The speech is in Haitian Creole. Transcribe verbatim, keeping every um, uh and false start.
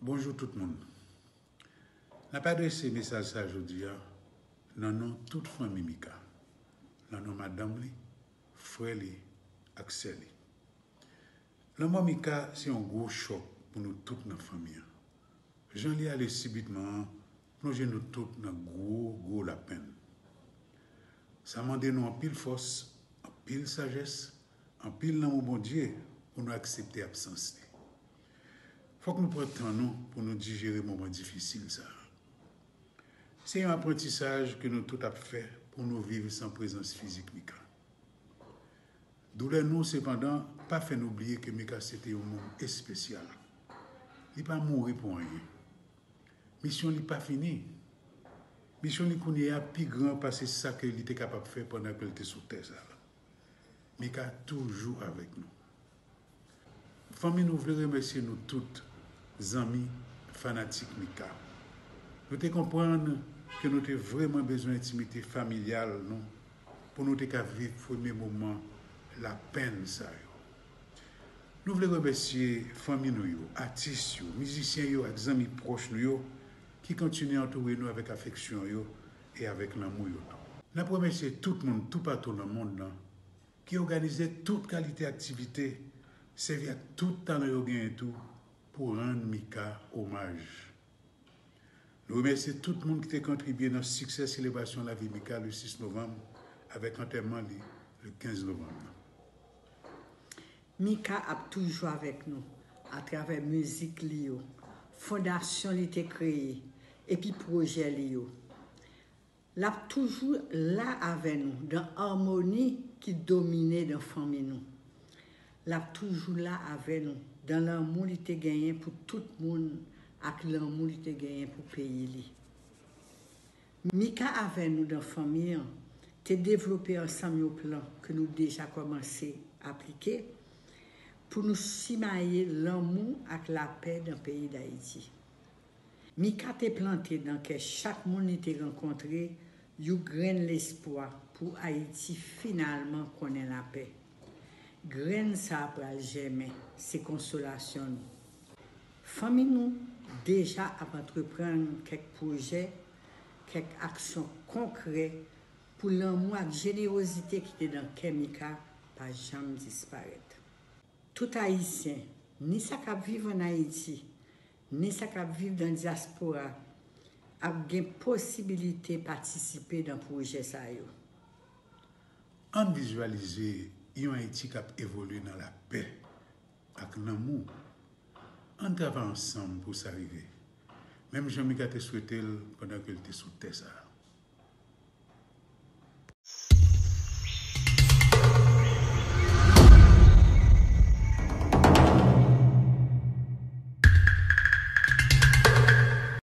Bonjou tout moun. N ap adrese mesaj sa jodi a nan non tout fanmi Mika, nan non madanm li, frè li ak sè li. Lanmò Mika se yon gwo chòk pou nou tout nan fanmi an. Jan li ale sibitman an plonje nou tout nan gwo, gwo lapenn. Sa mande nou anpil fòs, anpil sajès, anpil lanmou Bondye pou nou aksepte absans li. Fòk nou pran tan nou pou nou dijere moman difisil sa a. Se yon aprantisaj ke nou tout ap fè pou nou viv san prezans fizik Mika. Doulè nou, sepandan, pa fè nou bliye ke Mika se te yon moun espesyal. Li pa mouri pou anyen. Misyon li pa fini. Misyon li kounye a pi gran pase sa ke li te kapab fè pandan ke l te sou tè sa a. Mika toujou avèk nou. Fanmi nou vle remèsye nou tout, zanmi, fanatik Mika. Nou te konprann ke nou te vrèman bezwen entimite familyal nou pou nou te ka viv premye moman lapenn sa yo. Nou vle remèsye fanmi nou yo, atis yo, mizisyen yo ak zanmi pwòch nou yo ki kontinye antoure nou avèk afeksyon yo e avèk lanmou yo tou. N ap remèsye tout moun toupatou nan mond lan ki òganize tout kalite aktivite, sèvi ak tout talan yo genyen tou pou rann Mika omaj. Nou remèsye tout moun ki te kontribye nan siksè selebrasyon lavi Mika le sis novanm avèk antèman li le kenz novanm nan. Mika ap toujou avèk nou atravè mizik li yo, fondasyon li te kreye, epi pwojè li yo. L ap toujou la avè nou dan amoni ki domine dan fanmi nou. L ap toujou la avè nou dan lanmou li te genyen pou tout moun ak lanmou li te genyen pou peyi li. Mika avè nou dan fanmi an te devlope ansanm yon plan ke nou deja kòmanse aplike pou nou simaye lanmou ak lapè dan peyi Dayiti. Mika te plante nan kè chak moun li te rankontre yon grenn lespwa pou Ayiti finalman konnen lapè. Grenn sa a pral jèmen, se konsolasyon nou. Fanmi nou deja ap antreprann kèk pwojè, kèk aksyon konkrè pou lanmou ak jenerozite ki te nan kè Mika pa janm disparèt. Tout Ayisyen, ni sa k ap viv ann Ayiti, ni sa k ap viv nan dyaspora, ap gen posibilite patisipe nan pwojè sa yo. Ann vizyalize yon Ayiti k ap evolye nan lapè ak lanmou. Ann travay ansanm pou sa rive, menm jan Mika te swete l pandan ke l te sou tè sa a.